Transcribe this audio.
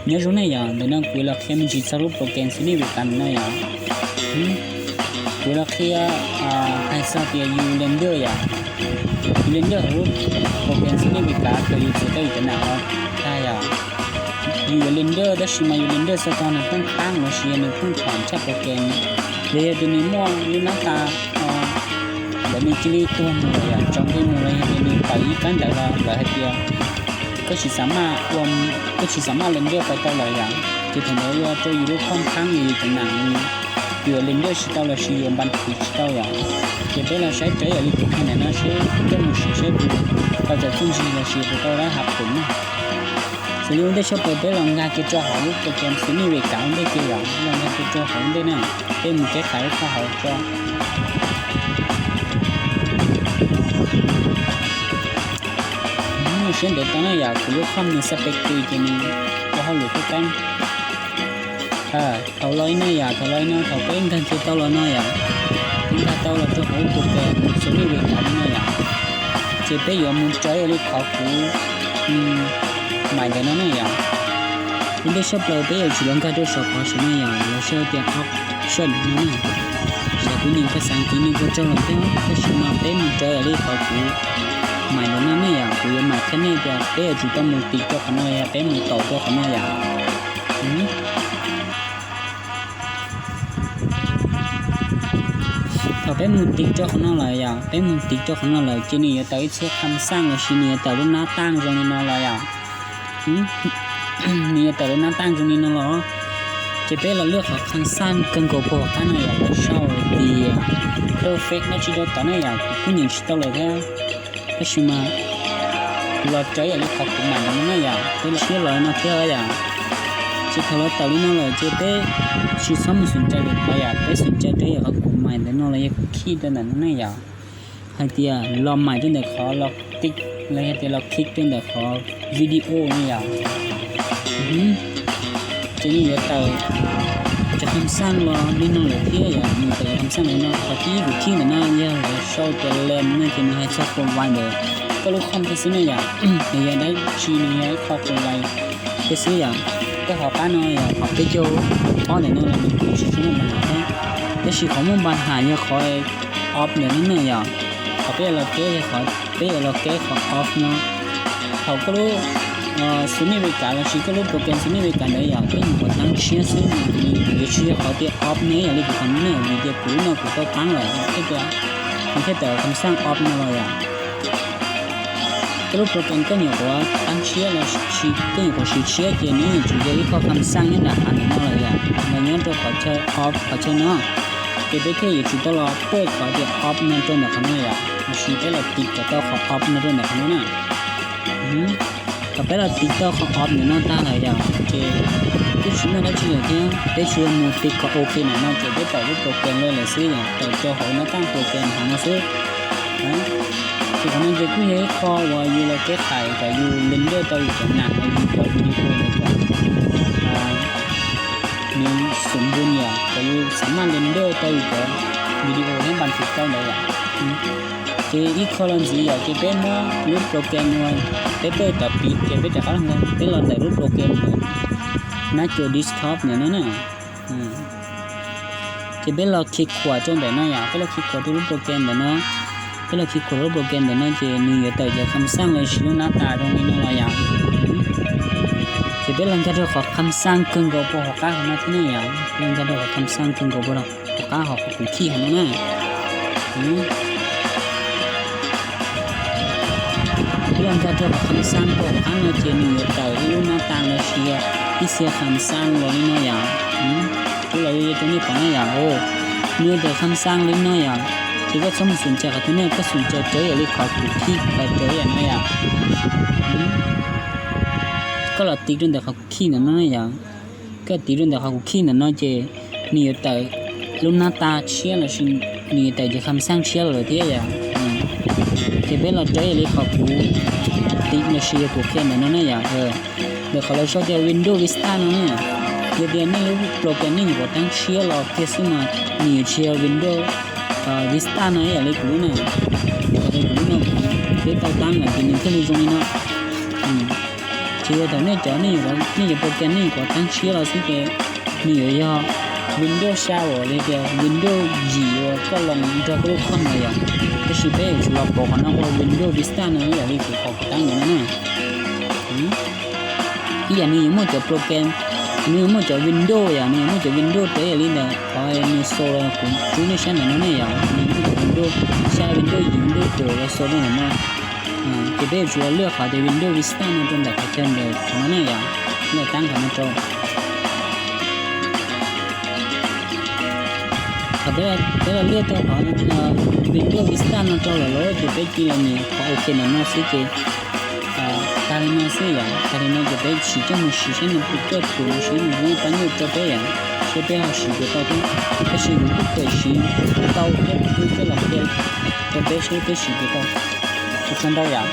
Nyob zoo nej yom, ntawm no kuv los qhia me ntsis txog lub program Sony Vegas no yom. Kuv los qhia hais txog tias yus render yom, yus render hauv lub program Sony Vegas thaum yus txiav tau yus cov nam los tag yom. Yus yuav render tab sis mas yus render txog tog nws pheej qab los sis nws pheej thom tshaj program, los yog tias nws muaj lub nab tas ntawm nws cia li tuag mus lawm yom, tsaus ntuj mus los yog tias nws tawm ib kab ntawd los lawv hais tias koj tsis xav maj ua, koj tsis xav maj render pas tau lawm yom, ces thaum ntawd ua rau yus lub khoom qab yus cov nam, yus render tsis tau los sis yus npas thwv tsis tau yom. Ces peb los saib rawv yam li kuv qhia ntawm no seb, coj mus siv seb puas tau txawm txuj ntsig los sis puas tau lab hav pum na. Xws li ua ntej tshaj plaws peb los nkag kiag rau hauv lub program Sony Vegas ua ntej kiag yom, los nkag kiag rau hauv ua ntej na, peb mus keb qhais lub khoom hauv tso. Siab ntev tau na yom, kuv lub khoom nws xa pes kis ces nws ua hauj lwm kub qeeb. Thaum los li no yom, thaum los li no thaum peb nkag kiag tau los no yom, peb nkag tau los rau hauv program Sony Vegas no yom, ces peb yuav mus rawv yam li qhov kuv maim ntawm no ne yom. Ua ntej tshaj plaws peb yuav tsum los nkag rau saum qhov saum no yom, lawv sau tias option no na. Xyov kuv nyeem phas xas Askiv nws puas raug los thiab, tab sis mas peb mus rawv yam li qhov kuv maim ntawm no ne yom, kuv yuav maim qhia nej tias peb yuav tsum tau mus tiv rau qhov no yom, peb mus taus rau qhov no yom. Thaum peb mus tiv rau qhov no lawm yom, peb mus tiv rau qhov no lawm ces nws yuav tawm ib txhia kham xaj los sis nws yuav tawm lub nab taj zoo li no los yom. Nws yuav tawm lub nab taj zoo li no los, ces peb los lwaj qhov kham xaj kawg nkaus puag qab no yom, lawv sau tias perfect dab tsi rau tod ne yom, kuv kuj nyeem tsis tau lawm thiab. Tab sis mas los rawv yam li qhov kuv maim ntawm no ne yom, peb los siab los no thiab yom. Ces thaum los tawm li no lawm ces peb tsis txhob mus xum cai lwm qhov yom, peb xum cai rau yam qhov kuv maim ntawm no los yog kuv khij rau ntawm no ne yom. Hais tias los maim rau ntawm qhov los tiv los yog tias los khij rau ntawm qhov video ne yom. Ces nws yuav tawm cov kham xaj los li no lawm thiab yom, nws tawm cov kham xaj li no. Qhov thib ib kuv khij ntawm no yog lawv sau tias lens no ces nws hais txog provider, koj lub khoom thiab xwb ne yom, nws yog dab tsi nws yog ib qho provider thiab xwb yom. Tej qhov qab no yom, qhov peb caug ob ntawm no los nws kuj tsis tshua muaj npa has thiab, tab sis qhov muaj npa has yog qhov off ntawm no ne yom. Qhov peb yuav los keb, qhov peb yuav los keb qhov off no. Thaum koj lub Sony Vegas los sis koj lub program Sony Vegas ntawd yom, koj nyuam qhuav tab tshiab xwb, yuav tsis yog qhov tias off ne yom, li kuv qhov no ne, vim tias kuv lub no kuv tau tab lawm thiaj tias nws thiaj tawm kham xaj off no los yom. Koj lub program koj nyuam qhuav tab tshiab los sis koj nyuam qhuav siv tshiab ces nws yeej tseem yog ib qho kham xaj nyob nram hav ntawm no lawm yom, los nyob rau qhov chaw off qhov chaw no. Ces peb thiaj yuav tsum tau los pawj qhov tias off no rau ntawm qhov no yom, los sis peb los tiv kom tau qhov off no rau ntawm qhov no na. Thaum peb los tiv tau qhov off ntawm no tag lawm yom, ces twb tsis muaj dab tsi lawm thiab, peb tsuas mus tiv qhov ok ntawm no ces peb tawm lub program los lawm xwb yom, tawm rau hauv nab taj program hauv no xwb. Ces qhov no ces kuj yog ib qho uas yus los keb qhais kom yus render tau yus cov nam los yus cov video ntawd kom nws xum npu yom, kom yus xav maj render tau yus cov video thiab npas thwv tau ntawd yom. Ces ib qho los ntxiv yom, ces peb muab lub program uas peb pawj tom tiv ces peb rov qab los, peb los ntawm lub program ntawm nab cua desktop ntawm no na. Ces peb los khi khuam rau ntawm no yom, peb los khi khuam rau lub program ntawm no. Peb los khi khuam lub program ntawm no ces nws yuav tawm cov kham xaj los sis lub nab tas zoo li no los yom. Ces peb los nkag rau qhov kham xaj kawg nkaus puag hauv qab hauv no thiab ne yom, peb los nkag rau qhov kham xaj kawg nkaus puag hauv qab hauv qhov kuv khij hauv no na. Peb los nkag rau qhov kham xaj puag hauv qab no ces nws yuav tawm ib lub nab tas los sis ib txhia kham xaj los li no yom. Kuv los yuav rau nej pom na yom, nws yuav tawm kham xaj li no yom. Ces koj txhob mus xum cai qhov twg ne, koj xum cai rawv yam li qhov kuv khij, rawv yam no yom. Koj los tiv rau ntawm qhov kuv khij ntawm no yom. Koj tiv rau ntawm qhov kuv khij ntawm no ces nws yuav tawm lub nab tas tshiab los sis nws yuav tawm cov kham xaj tshiab los lawm thiab yom. Ces peb los rawv yam li qhov kuv tiv los sis yog kuv qhia ntawm no ne yom. Ntawm qhov lawv sau tias Windows Vista no na, yog tias nej lub program nej nyuam qhuav tab tshiab los kiag xwb mas nws yuav tsis yog Windows Vista no ib yam li kuv lub na. Qhov tias kuv lub no kuv peb tau tab lawm ces nws thiaj li zoo li no. Yog thaum nej cov, nej yuav, nej yuav program nej yuav kov tag nrho los xwb ces nws yuav yog Windows xya uas li tias Windows yim uas koj los nrog koj lub com no yom. Tab sis peb yuav tsum los pauv qhov no ua Windows Vista no yom, li kuv qhov kuv tab ntawd no na. Ib yam nws yuav muaj cov program, nws yuav muaj cov Windows yom, nws yuav muaj cov Windows teb yam li ntawm qhov nws xaus los kuv tub nej saib ntawm no ne yom, nws muaj cov Windows xya, Windows yim, Windows kaum los xaus rau ntawm no. Ces peb yuav tsum los lwaj qhov tias Windows Vista no rau ntawm qhov chaw ntawm qhov no ne yom, lwaj tab qhov no rau. Thaum peb los lwaj tau qhov Windows Vista no rau lawm lauj ces peb cia li los nias qhov OK ntawm no xwb ces tag li no xwb yom. Tag li no ces peb sim coj mus siv saib nws puas tuaj tus no, siv nws yeej pab nyuj rau peb yom, saib peb ho siv puas tau thiab. Tab sis kuv twb kawm siv tau thiab, kuv twb coj los qhia rau peb saib peb siv puas tau. Ua tsaug ntau yom.